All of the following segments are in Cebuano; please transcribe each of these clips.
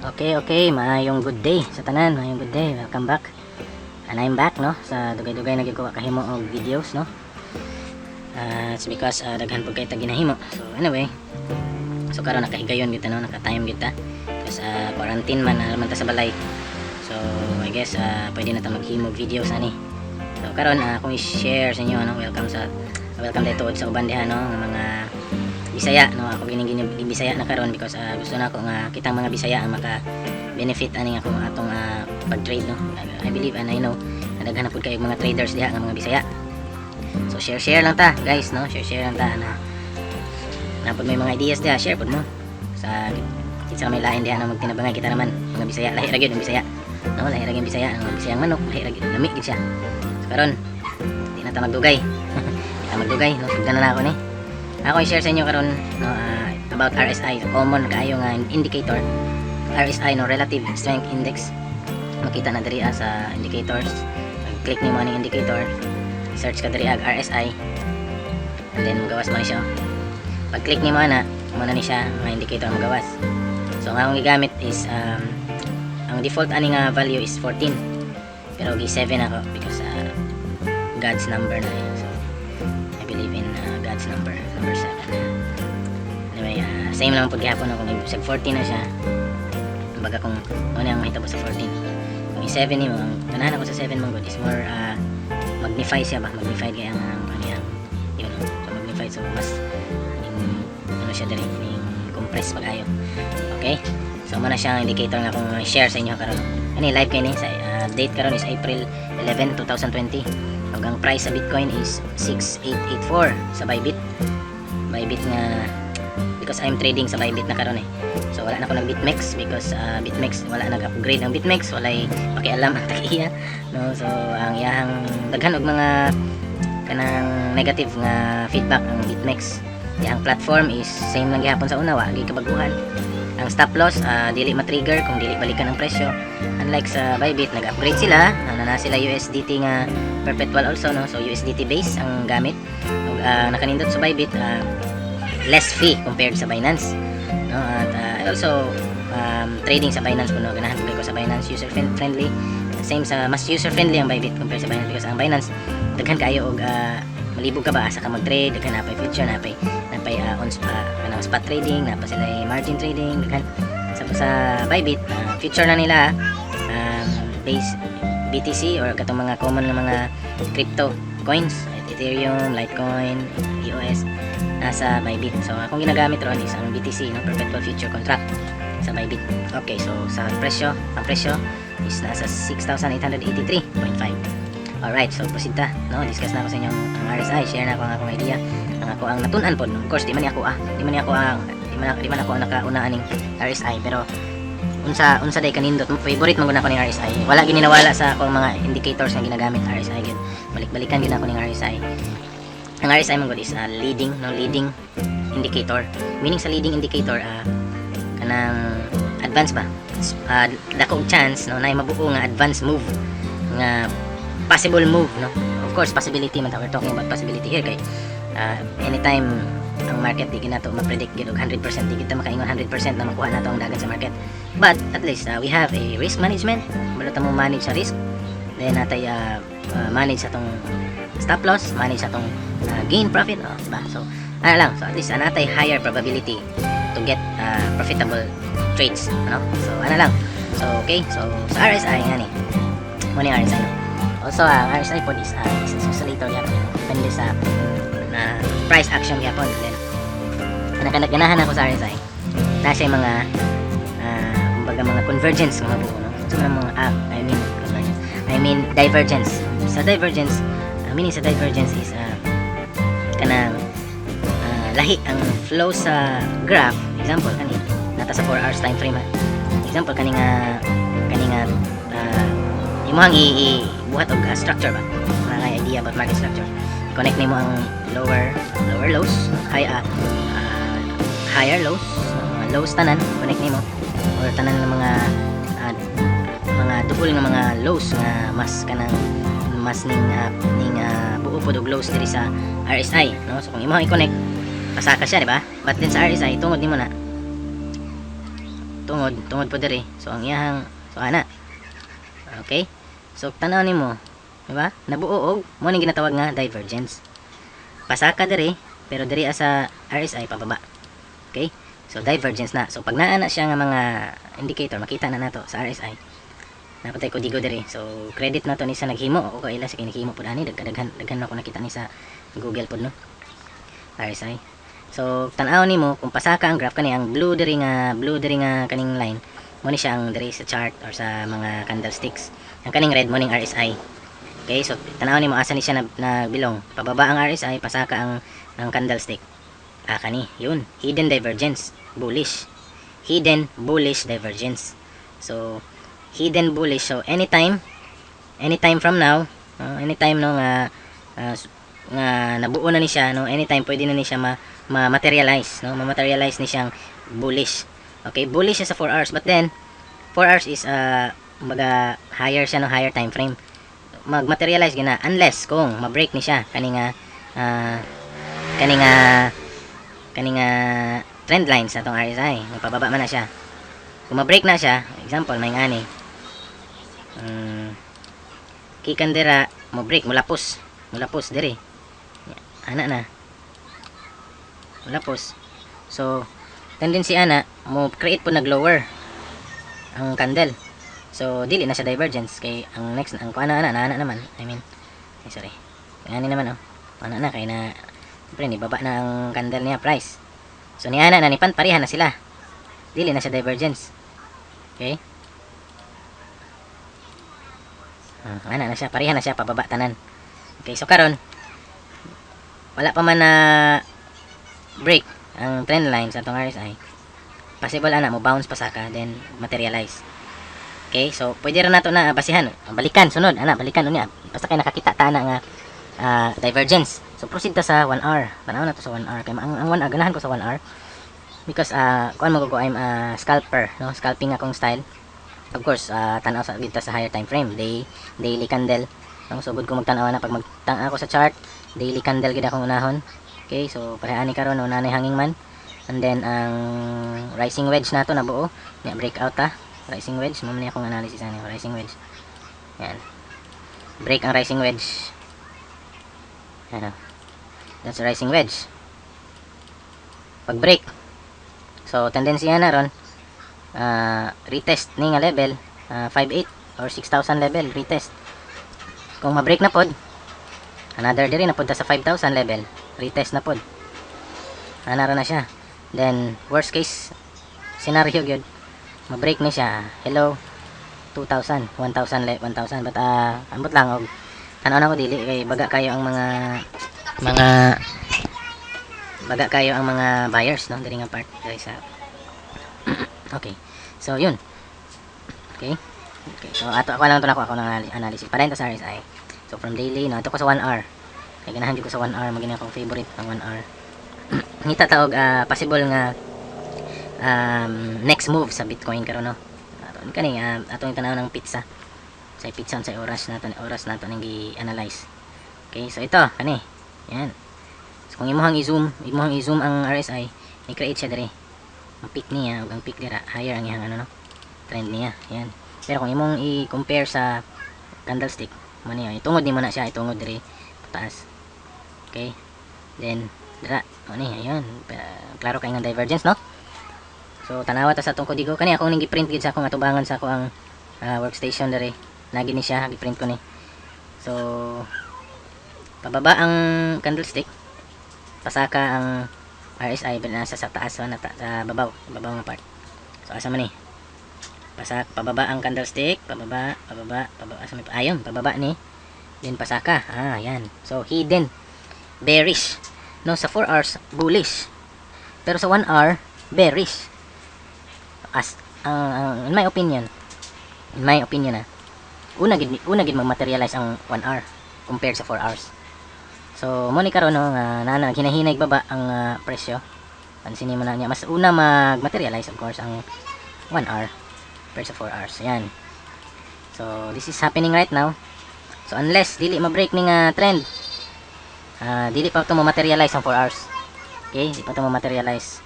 Okay. Maayong good day sa tanan. Maayong good day. Welcome back. And I'm back, no? Sa dugay-dugay na gyud ko kahimo og videos, no? It's because daghan pud kay ta ginahimo. So anyway, so karon nakahigayon gyud ta, no? Naka-time gyud ta. Because quarantine man, man ta sa balay. So I guess pwede na ta maghimo og videos ani. So karon akong i-share sa inyo, ano, welcome dito sa uban diha, no, nga mga Bisaya, no. Ako gining Bisaya na karon because gusto na ako nga kitang mga Bisaya ang maka benefit ani akong atong pag-trade, no. I believe and I know na daghan na pud kayo mga traders diha nga mga Bisaya. So share share lang ta, guys, no. Share share lang ta na na pud may mga ideas diha, share pud mo sa kinsa may lain diha na magtinabangay. Kita naman mga Bisaya, lahi ra gyud ang Bisaya, no. Lahi ra gyud ang Bisaya, ang mga Bisayang manok, lahi ra gyud, lami gyud siya. So karon di na ta magdugay, di ta magdugay, no. Sugdan na ako ni ako i-share sa inyo karon, no, about RSI. So, common kaayo nga indicator RSI, no, Relative Strength Index. Makita na diri sa indicators. Click nimo aning indicator, search ka diri ag RSI and then magawas mo ni siya. Pag click nimo ana, mo na ni siya mga indicator magawas. So ang akong gigamit is ang default ani nga value is 14, pero gi 7 ako because God's number na eh. So I believe in God's number, number 7. Anyway, same lang pud gihapon ako kung sa 14 na siya. Kumbaga kung ano ang mahitabo sa 14. Kung i-7 nimo, ang ganahan ako sa 7 man gud is more magnify siya ba, magnified kay ang iyang yun, no? So magnified, so mas ning ano siya diri, ning compress pag-ayo. Okay? So mo na siya ang indicator nga akong share sa inyo karon. Ani live kay ni sa date karon is April 11, 2020. Ug ang price sa Bitcoin is 6884 sa Bybit. Bybit nga because I'm trading sa Bybit na karon eh. So wala na ko nag BitMEX because BitMEX wala nag-upgrade ang BitMEX, walay pakialam ang tag-iya, no. So ang iyahang daghan og mga kanang negative nga feedback ang BitMEX. Iyang platform is same lang gihapon sa una, wa gyud kabaguhan. Ang stop loss dili ma-trigger kung dili balikan ang presyo. Unlike sa Bybit, nag-upgrade sila, na sila USDT nga perpetual also, no. So USDT base ang gamit. Ug nakanindot sa Bybit, less fee compared sa Binance, no. At also trading sa Binance kuno ganahan ko sa Binance, user friendly. Same sa mas user friendly ang Bybit compared sa Binance because ang Binance daghan kayo og malibog ka ba asa ka mag-trade, daghan napay future, napay on kanang spot trading, napa sila margin trading, daghan. Sa Bybit, future na nila, base BTC or katong mga common na mga crypto coins like Ethereum, Litecoin, EOS nasa Bybit. So akong ginagamit ron is ang BTC, no, perpetual future contract sa Bybit. Okay, so sa presyo, ang presyo is nasa 6,883.5. Alright, so proceed ta, no? Discuss na ako sa inyong ang RSI, share na ako ang akong idea. Ang ako ang natun-an pod. Of course, di man ni ako ah, di man ni ako ang di man ako ang nakauna aning RSI, pero unsa unsa day kanindot, favorite man gud nako ning RSI. Wala gininawala sa akong mga indicators nga ginagamit, RSI gyud. Balik-balikan gyud ako ning RSI. Ang RSI man gud is a leading, no, leading indicator. Meaning sa leading indicator, kanang advance ba, dako og chance, no, na mabuo nga advance move nga possible move, no. Of course, possibility man ta, we're talking about possibility here kay anytime ang market di ginato ma-predict gyud og 100%. Di kita makaingon 100% na makuha nato ang dagan sa market, but at least we have a risk management. Kabalo ta mo manage sa risk, then natay manage sa atong stop loss, manage sa atong gain profit, oh, diba? So ano lang, so at least natay higher probability to get profitable trades, ano. So ano lang. So okay, so sa RSI nga ni mo ni RSI, no. Also ang RSI pod is oscillator gyapon, depende sa na price action gyapon. Then ganahan ako sa RSI na siya yung mga kumbaga mga convergence nga mabuo, no. So mga I mean convergence, I mean divergence. Sa divergence, ang meaning sa divergence is kanang lahi ang flow sa graph. Example, kani nata sa 4 hours time frame ha. Example, kani nga imuhang i buhat og structure ba, mga idea about market structure. I-connect nimo ang lower lower lows, high higher lows, mga lows tanan, connect nimo or tanan ng mga duol nga mga lows nga mas kanang mas ning buo pod og lows diri sa RSI, no. So kung imong i-connect, pasaka siya, di ba? But then sa RSI, tungod nimo na Tungod, tungod po diri. So ang iyahang, so ana. Okay? So tanaw nimo, di ba? Nabuo og mo ning ginatawag nga divergence. Pasaka diri, pero diri sa RSI pababa. Okay? So divergence na. So pag naa na siya nga mga indicator, makita na nato sa RSI. Napatay kodigo diri. So credit na to ni sa naghimo o kaila sa kay naghimo pud ani, daghan daghan na ako nakita ni sa Google pud, no. RSI. So tan-aw nimo kung pasaka ang graph, kani ang blue diri nga kaning line mo ni siya ang diri sa chart or sa mga candlesticks. Ang kaning red mo ning RSI. Okay, so tan-aw nimo asa ni siya na belong. Pababa ang RSI, pasaka ang candlestick. Ah, kani, yun. Hidden divergence, bullish. Hidden bullish divergence. So hidden bullish. So anytime anytime from now, anytime, no, nga nga nabuo na ni siya, no, anytime pwede na ni siya ma, ma-materialize, no, ma-materialize ni siyang bullish. Okay, bullish siya sa 4 hours, but then 4 hours is kumbaga higher siya, no, higher time frame. Mag-materialize gina unless kung ma-break ni siya kani nga trend line sa atong RSI, magpababa man na siya. Kung ma-break na siya, example, may ngani. Kikan dira mo break, mulapos, mulapos diri. Ana na. Mulapos. So tendency ana mo create po nag lower ang candle. So dili na siya divergence kay ang next ang kuan ana ana naman. I mean, ay, sorry. Ani naman, oh. Ana na kay na siyempre ni baba na ang candle niya price. So ni ana na ni pan pareha na sila. Dili na siya divergence. Okay? Ana na siya, pareha na siya pababa tanan. Okay, so karon wala pa man na break ang trend line sa atong RSI. Possible ana mo bounce pa saka then materialize. Okay, so pwede ra nato na basihan. Balikan sunod ana, balikan unya. Basta kay nakakita ta ana nga divergence. So proceed ta sa 1 hour. Tanaw na to sa 1 hour kay ang 1 hour, ganahan ko sa 1 hour because kuan mo ko, I'm a scalper, no? Scalping akong style. Of course, tanaw sa dito sa higher time frame, daily candle. No? So good ko magtanaw na pag magtanaw ako sa chart, daily candle gid akong unahon. Okay, so pareha ni karon, no, nanay hanging man. And then ang rising wedge nato nabuo, nya breakout ta. Rising wedge, mo man akong analysis ani, rising wedge. Yan. Break ang rising wedge. Ano? That's a rising wedge. Pag break, so tendency na ron retest ni nga level, 5.8 or 6,000 level retest. Kung ma-break na pod, another diri na pod ta sa 5,000 level, retest na pod. Ana ra na siya. Then worst case scenario gyud, ma-break ni siya. Hello, 2,000, 1,000, 1,000, but ambot lang og tan-aw na ko, dili kay baga kayo ang mga baga kayo ang mga buyers, no, diri nga part diri sa. Okay, so yun. Okay, so ato ako lang to, nako ako ng analysis padayon ta sa RSI. So from daily, no, ato ko sa 1 hour kay ganahan jud ko sa 1 hour, magina akong favorite ang 1 hour. Ngita ta og possible nga next move sa Bitcoin karon, no. Ato kani atong tanaw ng pizza, sa pizza sa oras nato ning gi-analyze. Okay, so ito kani yan. So kung imuhang i-zoom ang RSI, ni-create siya diri ang peak niya ug ang peak dira higher ang iyang ano, no, trend niya yan. Pero kung imong i-compare sa candlestick mo niya, itungod nimo na siya, itungod diri pataas. Okay, then dira mo ni, ayun, klaro kay nga divergence, no. So tanawa ta sa atong kodigo. Kani akong ning gi-print gid sa akong atubangan sa ako ang workstation diri, nagi ni siya, gi-print ko ni. So pababa ang candlestick, pasaka ang RSI, but nasa sa taas, so, sa babaw, babaw nga part. So asa man ni pasak, pababa ang candlestick, pababa, pababa, pababa, asa may, ayun, pababa ni, then pasaka. Ah, yan. So hidden bearish, no. Sa 4 hours bullish, pero sa 1 hour bearish. As in my opinion ah, una gid mag-materialize ang 1 hour compared sa 4 hours. So mo ni karon, no, nga nana hinahinay baba ang presyo. Pansinin mo na niya, mas una mag-materialize of course ang 1 hour compared sa 4 hours. Yan. So this is happening right now. So unless dili ma-break ni nga trend, dili pa ito mo materialize ang 4 hours. Okay, di pa ito mo materialize.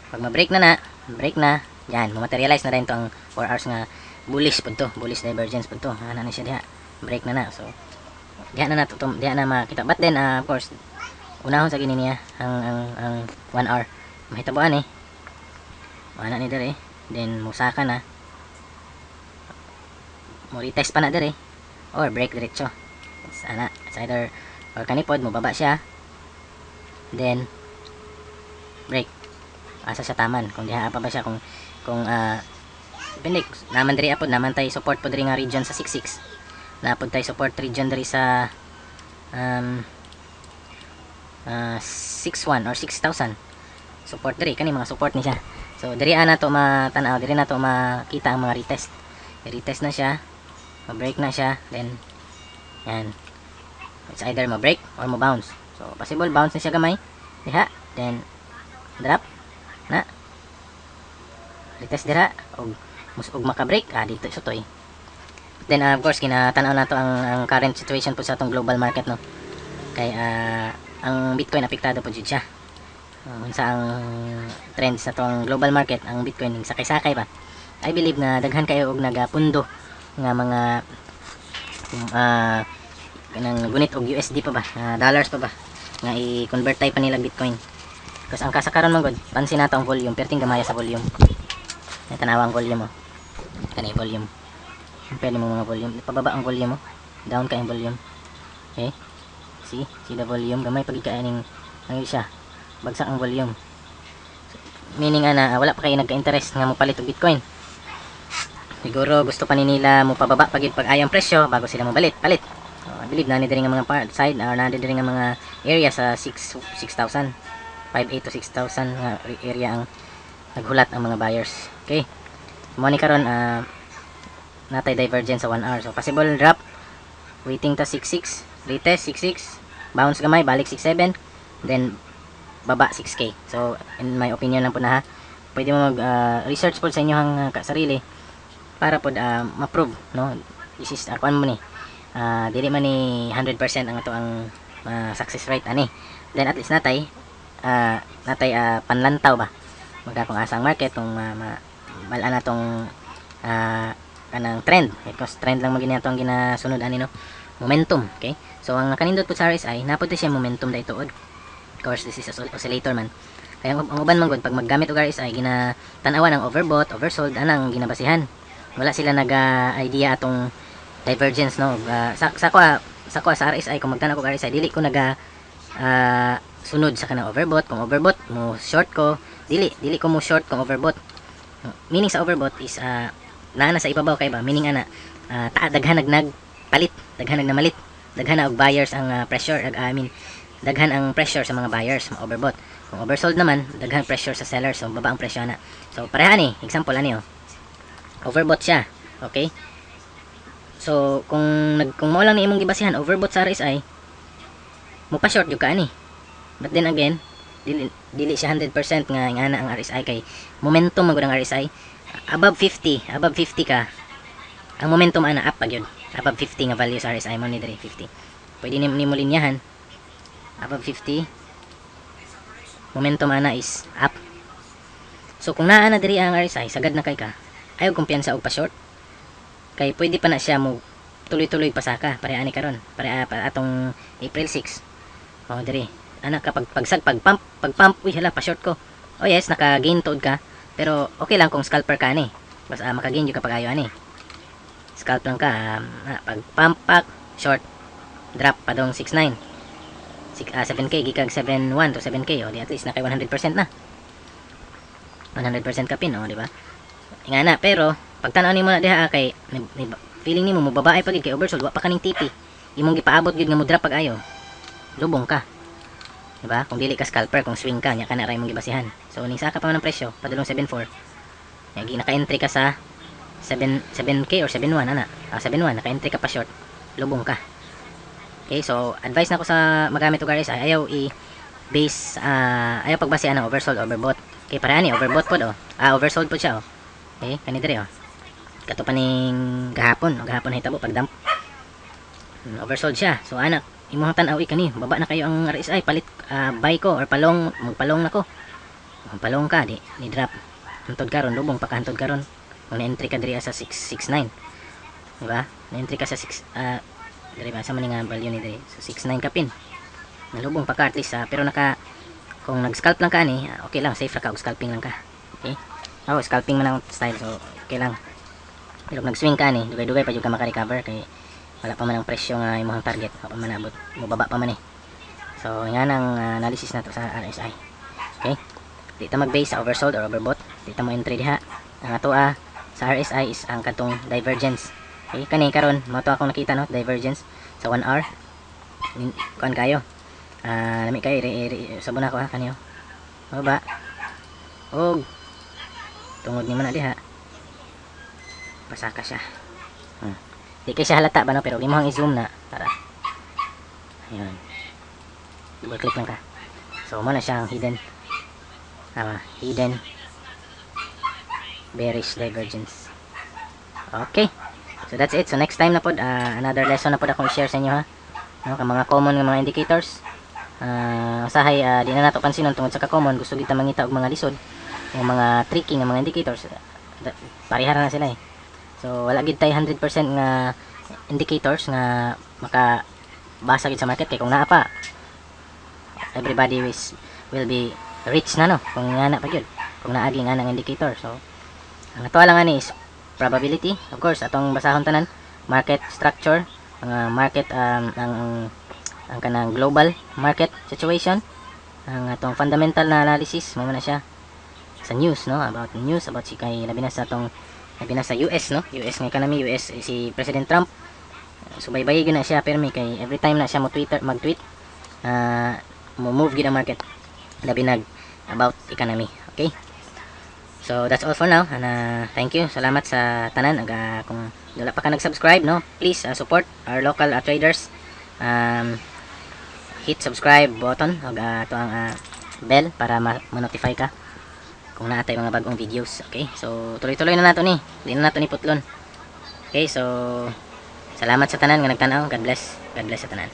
Pag ma-break na na, break na. Yan, mo materialize na rin to ang 4 hours nga bullish pud to, bullish divergence pud to. Ana na siya diha. Break na na. So diha na nato to, diha na makita. But then of course, unahon sa gini niya ang 1 hour. Mahitabuan eh. Wala ni dere. Then musaka na. Mo retest pa na dere or break diretso. It's ana, it's either or kani pod mo baba siya. Then break. Asa siya taman kung diha pa ba siya kung depende naman diri apod naman tay support pod diri nga region sa 66 na pod tay support region diri sa 61 or 6,000 support diri. Kani mga support ni siya. So diri ana to matanaw, diri na to makita ang mga retest. Retest na siya, ma-break na siya, then yan, it's either ma-break or mo-bounce. So possible bounce na siya gamay diha, then drop na, retest dira og mus og maka-break dito sa toy. Then of course, kinatanaw nato ang current situation po sa atong global market, no, kay ang Bitcoin apektado po jud siya. Unsa ang trend sa atong global market, ang Bitcoin sakay-sakay pa. I believe na daghan kayo og nagapundo nga mga kanang gunit og USD pa ba, dollars pa ba nga i-convert tay pa nila Bitcoin. Because ang kasakaron man gud, pansin nato ang volume, perting gamaya sa volume. Tanawa ang volume mo. Kani volume. Pwede mo mga volume. Pababa ang volume mo. Down ka ang volume. Okay? See? See the volume? Gamay pag ikainin ang siya. Bagsak ang volume. Meaning ana, wala pa kayo nagka-interest nga mo palit og Bitcoin. Siguro gusto pa ni nila mo pababa pag pag ayang presyo bago sila mo balit, palit. So, I believe na ni diri nga mga part side or na diri nga mga area sa 6 6,000, 5.8 to 6,000 nga area ang naghulat ang mga buyers. Okay. Mo ni karon natay divergence sa 1 hour. So possible drop, waiting ta 66, retest 66, bounce gamay, balik 67, then baba 6K. So in my opinion lang po na ha. Pwede mo mag research po sa inyong sarili para pod ma-prove, no. This is kuan mo ni. Dili man ni 100% ang ato ang success rate ani. Then at least natay panlantaw ba. Magka kung asa ang market, kung ma, ma wala na tong kanang trend, because trend lang magini atong ginasunod ani, no, momentum. Okay, so ang nakanindot po sa RSI, napod siya momentum dahil tuod. Of course, this is a oscillator man. Kaya ang uban man gud, pag maggamit og RSI, gina tan-awan ang overbought, oversold anang ginabasihan. Wala sila naga idea atong divergence, no. Sa ko sa RSI, kung magtan-aw ko og RSI, dili ko naga sunod sa kanang overbought. Kung overbought, mo short ko. Dili ko mo short kung overbought. Meaning sa overbought is naa na sa ibabaw kay ba, meaning ana ta daghan nag nagpalit, daghan nag namalit, daghan na og buyers ang pressure, I mean, daghan ang pressure sa mga buyers, ma overbought. Kung oversold naman, daghan pressure sa sellers, so baba ang presyo na. So pareha ni example ani oh, overbought siya. Okay, so kung mao lang ni imong gibasihan, overbought sa RSI, mo pa short jud ka ani. But then again, dili siya 100% nga nga ana ang RSI kay momentum man gud ang RSI. Above 50, above 50 ka, ang momentum ana up pa gyud. Above 50 nga value sa RSI mo ni diri 50. Pwede ni nimo linyahan. Above 50, momentum ana is up. So kung naa na diri ang RSI, sagad na kay ka. Ayaw kumpiyansa og pa short. Kay pwede pa na siya mo tuloy-tuloy pasaka pare ani karon, pare pa atong April 6. Oh, diri. Ana kapag pagsag pag pump, uy hala, pa short ko. Oh yes, naka gain tuod ka. Pero okay lang kung scalper ka ani. Basta maka-gain jud ka pag ayo ani. Scalp lang ka, pag pump pack, short, drop padong 6.9. 6, 7K gikag 7.1 to 7K, oh, di at least naka 100% na. 100% ka pin, oh, di ba? Nga na, pero pag tan-aw nimo na diha kay ni, feeling nimo mo babae pa gid kay oversold, wa pa kaning TP. Imong gipaabot gid nga mo drop pag ayo. Lubong ka. Di ba? Kung dili ka scalper, kung swing ka, nya kana ra imong gibasihan. So ning saka pa man ang presyo, padulong 7.4. Nya naka-entry ka sa 7 7K or 7.1 ana. 7.1 naka-entry ka pa short. Lubong ka. Okay, so advice na ko sa magamit og RSI, ayaw i base ayaw pagbase ang oversold, overbought. Okay, para ani overbought pod oh. Oversold pod siya oh. Okay, kani diri oh. Kato pa ning gahapon, oh, gahapon hitabo pag dump. Oversold siya. So anak, imong tan-aw kani, baba na kayo ang RSI, palit buy ko or palong, magpalong na ko. Magpalong ka di ni drop. Hantod karon, lubong pa ka hantod karon. Kung na-entry ka diri sa 669. Di ba? Na-entry ka sa 6 diri ba sa man nga value ni diri. So 69 kapin. Nalubong pa ka at least, pero naka kung nag-scalp lang ka ani, okay lang, safe ra ka og scalping lang ka. Okay? Oh, scalping man ang style, so okay lang. Pero kung nag-swing ka ani, dugay-dugay pa jud ka maka-recover kay wala pa man ang presyo nga imong target, wala pa man abot, mobaba pa man eh. So nga ang analysis nato sa RSI. Okay? Di ta mag-base sa oversold or overbought. Di ta mo entry diha. Ang ato sa RSI is ang katong divergence. Okay, kani karon mao to akong nakita, no, divergence sa 1 hour. Kuan kayo. Lami kayo sabon ako ha kaniyo. Baba. Og tungod nimo na diha. Pasaka siya. Di kay siya halata ba, no, pero imong i-zoom na para. Ayun. Double click lang ka. So mo na siyang hidden bearish divergence. Okay. So that's it. So next time na pod, another lesson na pod akong i-share sa inyo ha. No, kang mga common nga mga indicators. Usahay di na nato pansinon tungod sa ka-common, gusto kita mangita og mga lisod, yung mga tricky nga mga indicators. Parehara na sila eh. So wala gid tay 100% nga indicators nga maka basa gid sa market kay kung naa pa, everybody will be rich na, no, kung nga na pa gyud, kung naagi nga ng indicator. So ang ato lang ani is probability. Of course, atong basahon tanan, market structure, ang market, ang kanang global market situation, ang atong fundamental na analysis. Mao man na siya sa news, no, about news about si kay labi na sa atong, labi na sa US, no, US nga economy, US, si President Trump, subaybay gyud na siya permi kay every time na siya mo Twitter, mag-tweet, mo move gyud ang market, labi nag about economy. Okay, so that's all for now and thank you, salamat sa tanan. Ag, kung wala pa ka nag-subscribe, no, please support our local traders. Hit subscribe button ug ato ang bell para ma-notify ka kung naa tay mga bagong videos. Okay, so tuloy-tuloy na nato ni, di na nato ni putlon. Okay, so salamat sa tanan nga nagtan-aw. God bless, God bless sa tanan.